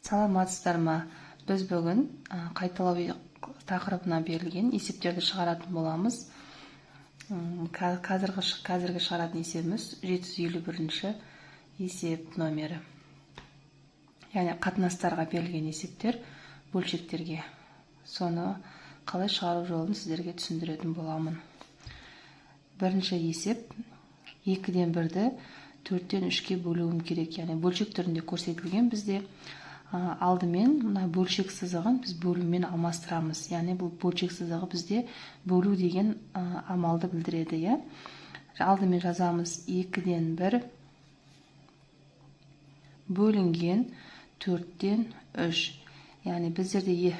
Саламатсыздар ма? Біз бүгін қайталау тақырыбына берілген есептерді шығаратын боламыз. Қазіргі шығаратын есебіміз 751 есеп номері. Яғни қатынастарға берілген есептер бөлшектерге. Соны қалай шығару жолын сіздерге түсіндіретін боламын. Бірінші есеп 2-ден 1-ді 4-тен 3-ке бөлуім керек. Яғни бөлшек түрінде көрсетілген бізде. Алдымен мына бөлшек сызығын біз бөлумен алмастырамыз. Яғни бұл бөлшек сызығы бізде бөлу деген амалды білдіреді, иә. Алдымен жазамыз 2-ден 1 бөлінген 4-тен 3. Яғни біздерде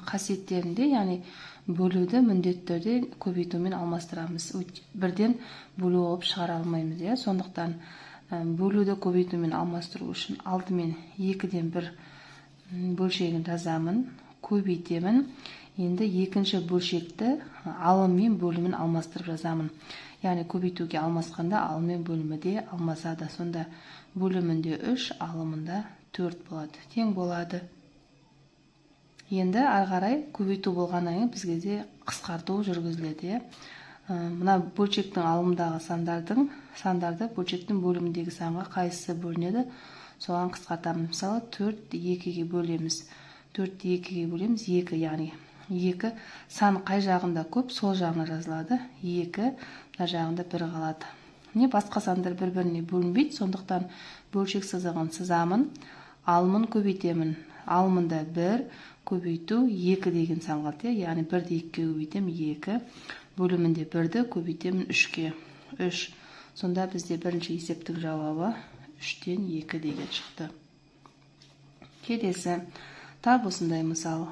қасиеттерінде, яғни бөлуді міндетті түрде көбейтумен алмастырамыз. Бірден бөлу қылып шығара алмаймыз, иә. Сондықтан бөлуді көбейтумен алмастыру үшін алдымен 2-ден 1 бөлшегін жазамын, көбейтемін. Енді екінші бөлшекті алым мен бөлімін алмастырып жазамын. Яғни көбейтуге алмасқанда алым мен бөлімі де алмасады. Сонда бөлімінде 3, алымында 4 болады. Тең болады. Енді ары қарай көбейту болғаннан кейін бізге де қысқарту жүргізіледі, иә. Мына бөлшектің алымындағы сандарды бөлшектің бөліміндегі санға қайсысы бөлінеді, соған қысқартамыз. Мысалы, 4 2-ге бөлеміз. 4 2-ге бөлеміз, 2, яғни 2 сан қай жағында көп, сол жағына жазылады. 2, мына жағында 1 қалады. Не басқа сандар бір-біріне бөлінбейді, сондықтан бөлшек сызығын сызамын, алымын көбейтемін. Алымында 1 көбейту 2 деген сан қалды, иә? Яғни 1-ді 2-ге көбейтемін, 2. Бөлімінде 1-ді көбейтемін 3-ке, 3. Сонда бізде бірінші есептің жауабы 3-тен 2 деген шықты. Келесі, тап осындай мысал.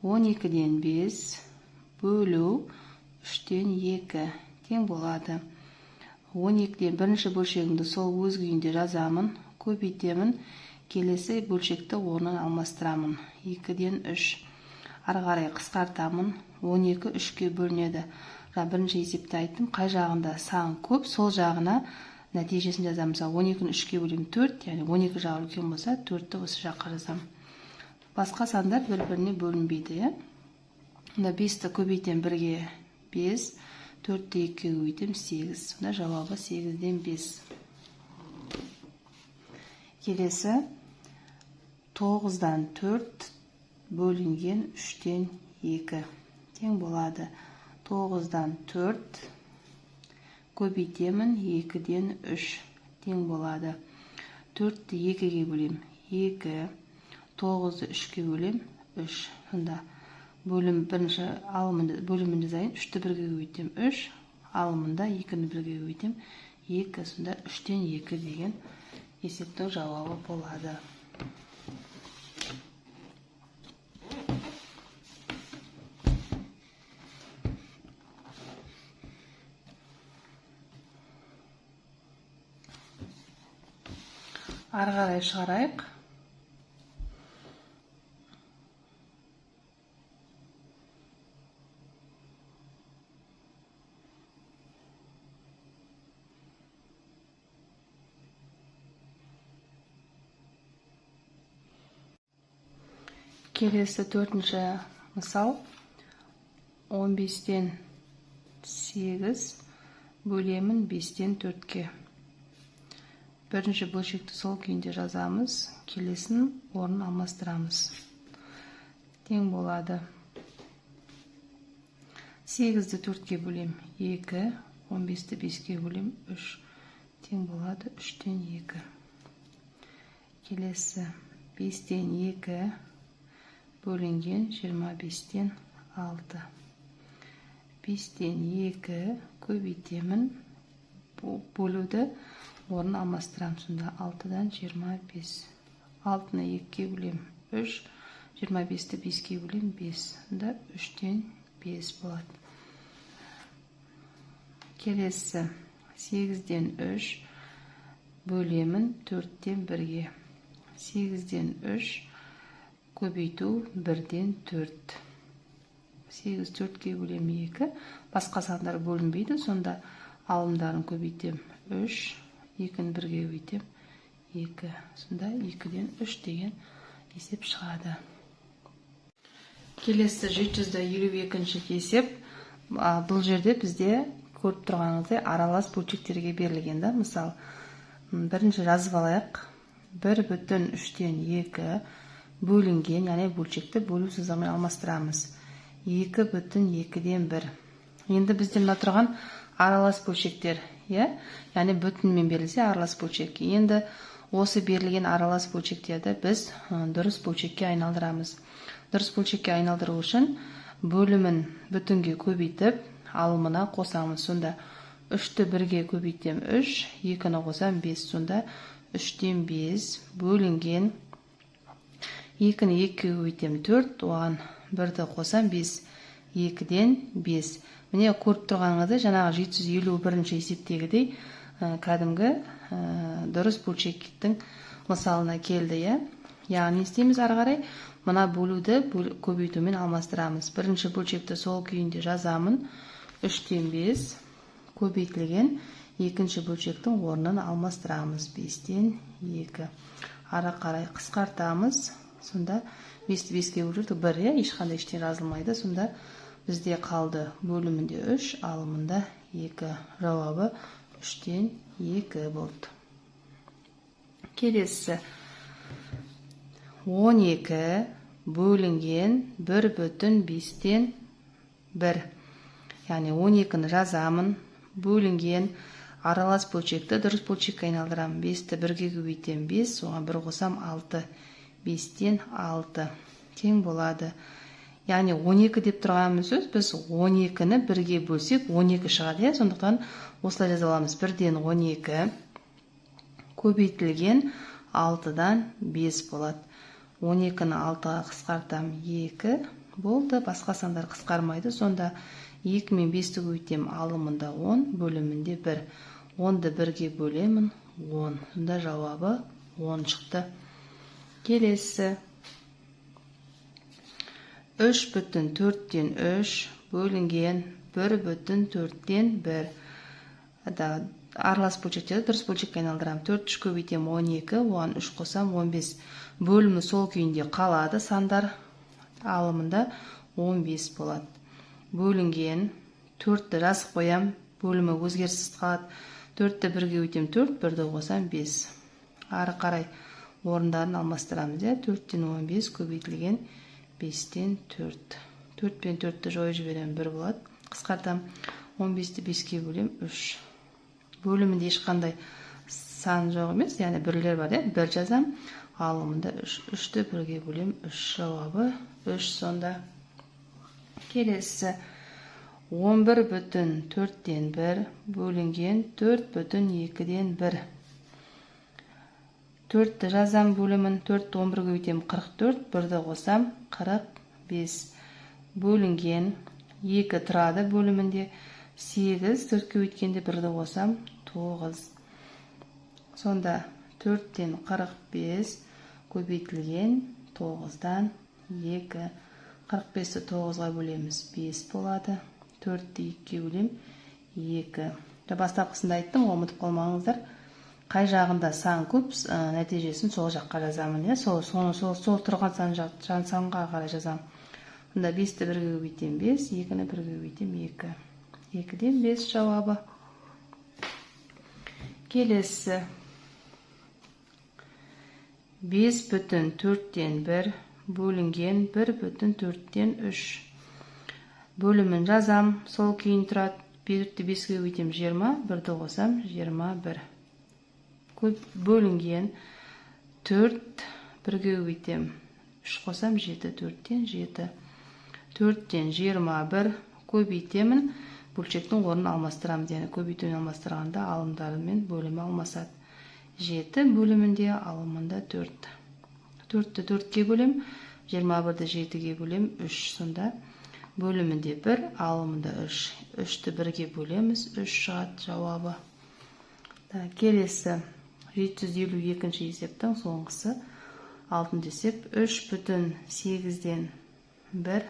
12-ден 5 бөлу 3-тен 2 тең болады. 12-ден бірінші бөлшегімді сол өз күйінде жазамын, көбейтемін. Келесі бөлшекті орнын алмастырамын. 2-ден 3. Ары қарай қысқартамын. 12 3-ке бөлінеді. Жаңа бірінші есепте айттым, қай жағында сан көп, сол жағына нәтижесін жазамын. Мысалы, 12-ні 3-ке бөлемін, 4, яғни 12 жағы үлкен болса, 4-ті осы жаққа жазамын. Басқа сандар бір-біріне бөлінбейді, иә. Сонда 5-ті көбейтемін 1-ге 5, 4-ті 2-ге көбейтемін 8. Сонда жауабы 8-ден 5. Келесі 9-дан 4 бөлінген 3-тен 2 тең болады. 9-дан 4 көбейтемін 2-ден 3 тең болады. 4-ті 2-ге бөлем, 2, 9-ды 3-ке бөлем, 3. Сонда бөлім бірінші алымында бөлімін жазайын, 3-ті 1-ге көбейтем, 3, алымында 2-ні 1-ге көбейтем, 2. Сонда 3-тен 2 деген есептің жауабы болады. Ары қарай шығарайық. Келесі төртінші мысал. 15-тен 8 бөлемін 5-тен 4-ке. Бірінші бөлшекті сол күйінде жазамыз, келесін орнын алмастырамыз. Тең болады. 8-ді 4-ке бөлем, 2, 15-ті 5-ке бөлем, 3. Тең болады 3-тен 2. Келесі 5-тен 2 бөлінген 25-тен 6. 5-тен 2 көбейтемін, бөлуді орын алмастырамын. Сонда 6-дан 25. 6-ны 2-ге бөлем, 3, 25-ті 5-ке бөлем, 5. Сонда 3-тен 5 болады. Келесі 8-ден 3 бөлемін 4-тен 1-ге. 8-ден 3 көбейту 1-ден 4. 8 4-ке бөлем, 2. Басқа сандар бөлінбейді, сонда алымдарын көбейтем, 3, 2-ні 1-ге көбейтем, 2. Сонда 2-ден 3 деген есеп шығады. Келесі 752 есеп. Бұл жерде бізде көріп тұрғаныңыздай аралас бөлшектерге берілген да. Мысал, бірінші жазып алайық. 1,3-тен 2 бөлінген, яғни бөлшекті бөлу сызығымен алмастырамыз. 2,2-ден 1. Енді бізде мына тұрған аралас бөлшектер, иә, яғни бүтінмен берілсе, аралас бөлшек. Енді осы берілген аралас бөлшектерді біз дұрыс бөлшекке айналдырамыз. Дұрыс бөлшекке айналдыру үшін бөлімін бүтінге көбейтіп, алымына қосамыз. Сонда үшті бірге көбейтем, үш, екіні қосам, бес. Сонда 3-тен 5 бөлінген екіні екіге көбейтем, төрт, оған бірді қосам, бес, 2-ден 5. Міне, көріп тұрғаныңыздай, жаңағы 751-ші есептегідей кәдімгі дұрыс бөлшектің мысалына келді, иә. Яғни не істейміз ары қарай? Мына бөлуді көбейтумен алмастырамыз. Бірінші бөлшекті сол күйінде жазамын, 3-тен 5 көбейтілген, екінші бөлшектің орнын алмастырамыз, 5-тен 2. Ары қарай қысқартамыз. Сонда бесті беске бөліп жүрдік, бір, иә, ешқандай ештеңе жазылмайды. Сонда бізде қалды бөлімінде үш, алымында екі. Жауабы 3-тен 2 болды. Келесі 12 бөлінген 1,5-тен 1. Яғни 12-ні жазамын, бөлінген, аралас бөлшекті дұрыс бөлшекке айналдырамын. Бесті бірге көбейтемін, бес, оған бір қосам, алты, 5-тен 6 тең болады. Яғни 12 деп тұрғанымыз сөз, біз 12-ні бірге бөлсек, 12 шығады, иә. Сондықтан осылай жаза аламыз: 1-ден 12 көбейтілген 6-дан 5 болады. 12-ні алтыға қысқартам, екі болды, басқа сандар қысқармайды. Сонда екі мен бесті көбейтемін, алымында 10, бөлімінде бір. 10-ды бірге бөлемін, 10. Сонда жауабы 10 шықты. Келесі 3,4-тен 3 бөлінген 1,4-тен 1. Да, аралас бөлшектерді дұрыс бөлшекке айналдырамын. Төрт, үш көбейтемін, 12, оған үш қосам, 15. Бөлімі сол күйінде қалады, сандар алымында 15 болады. Бөлінген төртті жазып қоям, бөлімі өзгеріссіз қалады. Төртті бірге көбейтемін, төрт, бірді қосам, бес. Ары қарай орындарын алмастырамыз, иә. 4-тен 15 көбейтілген 5-тен 4. Төрт пен төртті жойып жіберемін, бір болады, қысқартамын. 15-ті беске бөлемін, үш. Бөлімінде ешқандай сан жоқ емес, яғни бірлер бар, иә, бір жазамын, алымында үш. Үшті бірге бөлемін, үш. Жауабы үш. Сонда келесі 11,4-тен 1 бөлінген 4,2-ден 1. Төртті жазам бөлімін, төртті 11 көбейтемін, 44, бірді қосам, 45. Бөлінген екі тұрады бөлімінде, сегіз, төртке көбейткенде бірді қосам, тоғыз. Сонда 4-тен 45 көбейтілген 9-дан 2. 45-ті тоғызға бөлеміз, бес болады. Төртті екіге бөлем, екі. Бастапқысында айттым ғой, ұмытып қалмаңыздар: қай жағында сан көп, нәтижесін сол жаққа жазамын, иә, сол соны сол тұрған сан санға қарай жазамын. Сонда бесті бірге көбейтемін, бес, екіні бірге көбейтемін, екі. 2-ден 5 жауабы. Келесі 5,4-тен 1 бөлінген 1,4-тен 3. Бөлімін жазам, сол күйін тұрады. Төртті беске көбейтемін, 20, бірді қосам, 21. Көп бөлінген төрт, бірге көбейтемін, үш, қосам, жеті, 4-тен 7. 4-тен 21 көбейтемін, бөлшектің орнын алмастырамыз. Яғни көбейтумен алмастырғанда алымдары мен бөлімі алмасады. Жеті бөлімінде, алымында төрт. Төртті төртке бөлем, 21-ді жетіге бөлем, үш. Сонда бөлімінде бір, алымында үш. Үшті бірге бөлеміз, үш шығады жауабы. Келесі 752-ші есептің соңғысы, алтыншы есеп: 3,8-ден 1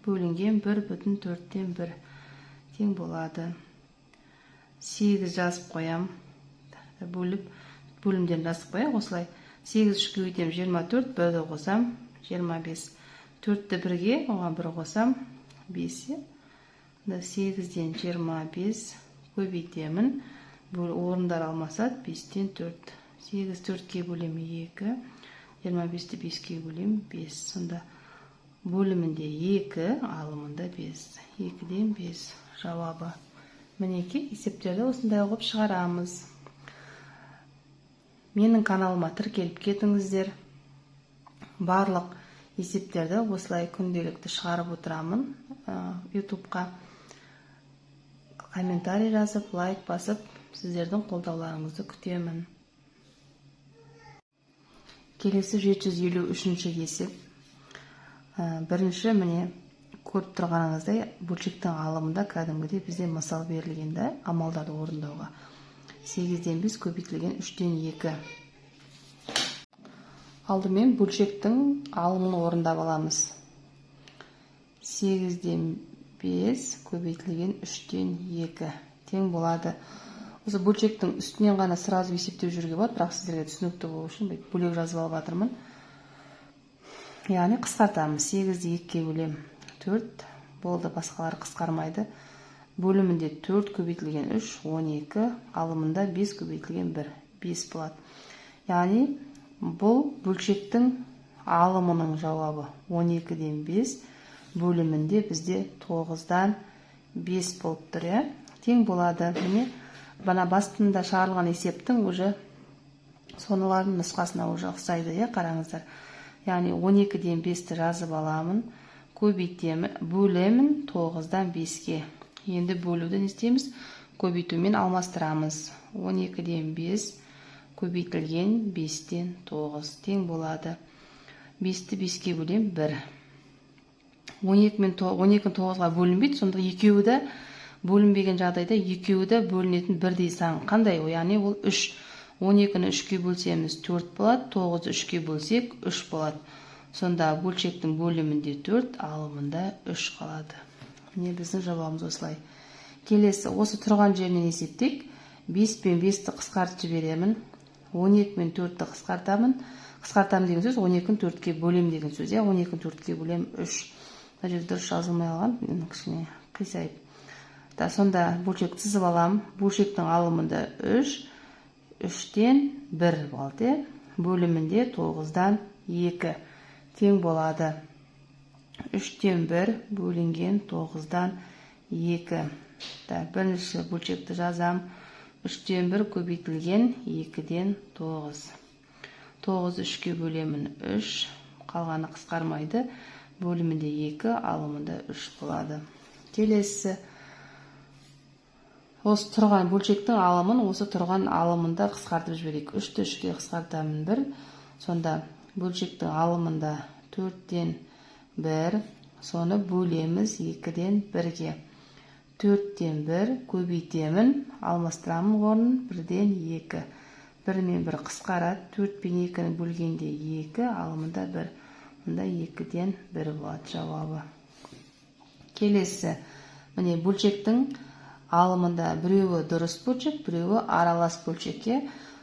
бөлінген 1,4-тен 1 тең болады. Сегіз жазып қоям, бөліп Бөлімдерін жазып қояйық осылай. Сегіз үшке көбейтемін, 24, бірді қосам, 25. Төртті бірге, оған бір қосам, бес, иә. Сегізден 25 көбейтемін, орындар алмасады, бестен төрт. Сегіз төртке бөлемін, екі, 25-ті беске бөлемін, бес. Сонда бөлімінде екі, алымында бес, екіден бес жауабы. Мінекей, есептерді осындай қылып шығарамыз. Менің каналыма тіркеліп кетіңіздер. Барлық есептерді осылай күнделікті шығарып отырамын Ютубқа. Комментарий жазып, лайк басып, сіздердің қолдауларыңызды күтемін. Келесі 753 есеп. Бірінші, міне, көріп тұрғаныңыздай, бөлшектің алымында кәдімгідей бізде мысал берілген да амалдарды орындауға. Сегізден бес көбейтілген үштен екі. Алдымен бөлшектің алымын орындап аламыз. Сегізден бес көбейтілген үштен екі тең болады. Осы бөлшектің үстінен ғана сразу есептеп жүруге болады, бірақ сіздерге түсінікті болу үшін бөлек жазып алып жатырмын. Яғни қысқартамыз. Сегізді екіге бөлемін, төрт болды, басқалары қысқармайды. Бөлімінде төрт көбейтілген үш, 12, алымында бес көбейтілген бір, бес болады. Яғни бұл бөлшектің алымының жауабы 12-ден бес, бөлімінде бізде тоғыздан бес болып тұр, иә. Тең болады. Міне, бана басында шығарылған есептің уже сонылардың нұсқасына уже ұқсайды, иә. Қараңыздар, яғни 12-ден бесті жазып аламын, көбейтемін, бөлемін тоғыздан беске. Енді бөлуді не істейміз? Көбейтумен алмастырамыз. 12-ден бес көбейтілген бестен тоғыз тең болады. Бесті беске бөлем, бір. 12 мен 12 тоғызға бөлінбейді. Сонда екеуі де бөлінбеген жағдайда, екеуі де бөлінетін бірдей сан қандай? Яғни ол үш. 12-ні үшке бөлсеміз, төрт болады, тоғызды үшке бөлсек, үш болады. Сонда бөлшектің бөлімінде төрт, алымында үш қалады. Міне, біздің жауабымыз осылай. Келесі осы тұрған жерінен есептейік. Бес пен бесті қысқартып жіберемін, 12 мен төртті қысқартамын. Қысқартамын деген сөз, 12-ні төртке бөлем деген сөз, иә. 12-ні төртке бөлем, үш. Мына жерде дұрыс жазылмай қалған, кішкене қисайып да. Сонда бөлшек сызып аламын. Бөлшектің алымында үш, үштен бір болды, иә. Бөлімінде тоғыздан екі тең болады. Үштен бір бөлінген тоғыздан екі. Да, бірінші бөлшекті жазам. Үштен бір көбейтілген екіден тоғыз. Тоғыз үшке бөлемін, үш, қалғаны қысқармайды. Бөлімінде екі, алымында үш болады. Келесі осы тұрған бөлшектің алымын осы тұрған алымында қысқартып жіберейік. Үшті үшке қысқартамын, бір. Сонда бөлшектің алымында төрттен бір, соны бөлеміз екіден бірге. Төрттен бір көбейтемін, алмастырамын орнын, бірден екі. Бір мен бір қысқарады. Төрт пен екіні бөлгенде екі, алымында бір. Мұнда екіден бір болады жауабы. Келесі, міне, бөлшектің алымында біреуі дұрыс бөлшек, біреуі аралас бөлшек, иә.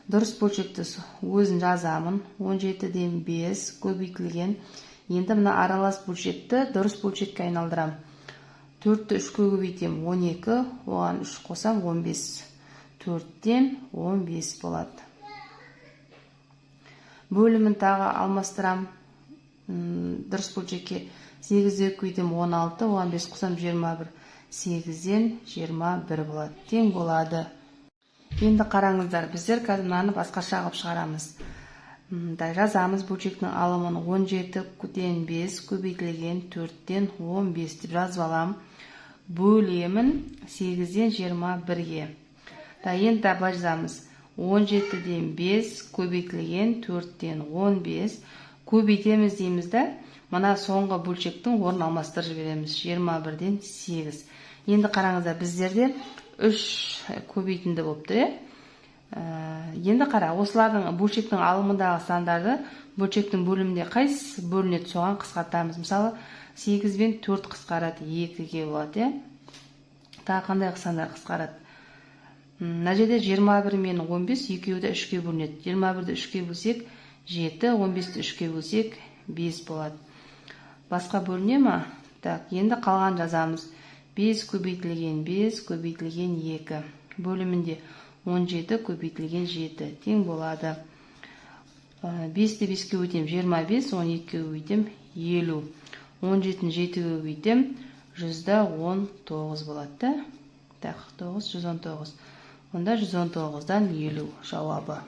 Дұрыс бөлшекті өзін жазамын, 17-ден 5 көбейтілген. Енді мына аралас бөлшекті дұрыс бөлшекке айналдырамын. Төртті үшке көбейтемін, 12, оған үш қосам, 15. Төрттен 15 болады. Бөлімін тағы алмастырам дұрыс бөлшекке. Сегізді көбейтемін, 16, оған бес қосам, 21. Сегізден 21 болады, тең болады. Енді қараңыздар, біздер қазір мынаны басқаша қылып шығарамыз да. Жазамыз бөлшектің алымын, 17-ден 5 көбейтілген 4-тен 15 деп жазып аламын. Бөлемін 8-ден 21-ге. Да, енді былай жазамыз: 17-ден 5 көбейтілген 4-тен 15. Көбейтеміз дейміз да, мына соңғы бөлшектің орнын алмастырып жібереміз, 21-ден 8. Енді қараңыздар, біздерде үш көбейтінді болып тұр, иә. Енді қара, осылардың бөлшектің алымындағы сандарды бөлшектің бөлімінде қайсысы бөлінеді, соған қысқартамыз. Мысалы, 8 бен 4 қысқарады, екіге болады, иә. Тағы қандай сандар қысқарады? Мына жерде 21 мен 15 екеуі де үшке бөлінеді. 21-ді үшке бөлсек, 7, 15-ті үшке бөлсек, 5 болады. Басқа бөліне ма? Так, енді қалған жазамыз. 5 көбейтілген 5 көбейтілген 2 бөлімінде 17 көбейтілген 7 тең болады. 5-ті 5-ке көбейтемін, 25, 12-ге көбейтемін, 50. 17-ні 7-ге көбейтемін, 119 болады да. Так, 9, 119. Онда 119-дан 50 жауабы.